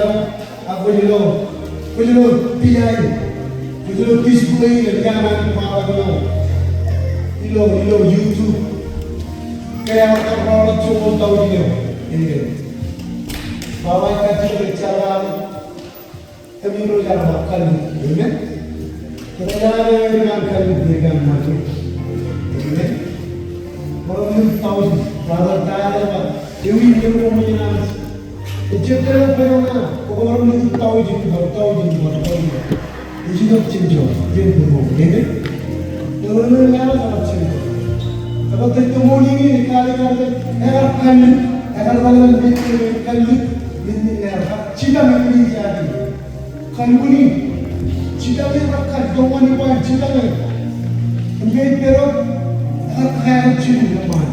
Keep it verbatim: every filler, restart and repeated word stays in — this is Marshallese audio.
ḷọk, ak kwōj lo, kwōj lo pija in, kwōj lo display ilo iaan an product eo ilo, ilo YouTube. Ke ear kar ḷọk joñoul taujin eo, amen. Baba ej kajjitōk ejjeḷọk an, kōmij ro jar bar kallik, amen. Kōmij jar bar kallik, amen. Bar kallik taujin, bar kallik taujin, bar kallik taujin. Ejjab kōn bwe eo ṇa, kwō bar ṃakūt taujin, bar taujin, bar taujin. Ej itok jān juon, jān bwe eo, amen. Ewōr ṇe ḷọk ḷọk jān bwe eo. Ekwe testimony in, ekar, ekar, ekar kallik, ekar kallik, ekar kallik, ekar kallik, ekar kallik, ekar kallik. Kōn bwe eo, jitōñ eo ekar kar doon ippa jitōñ eo. Im ke ej pād wōt, ekar kar jilu ṃaan.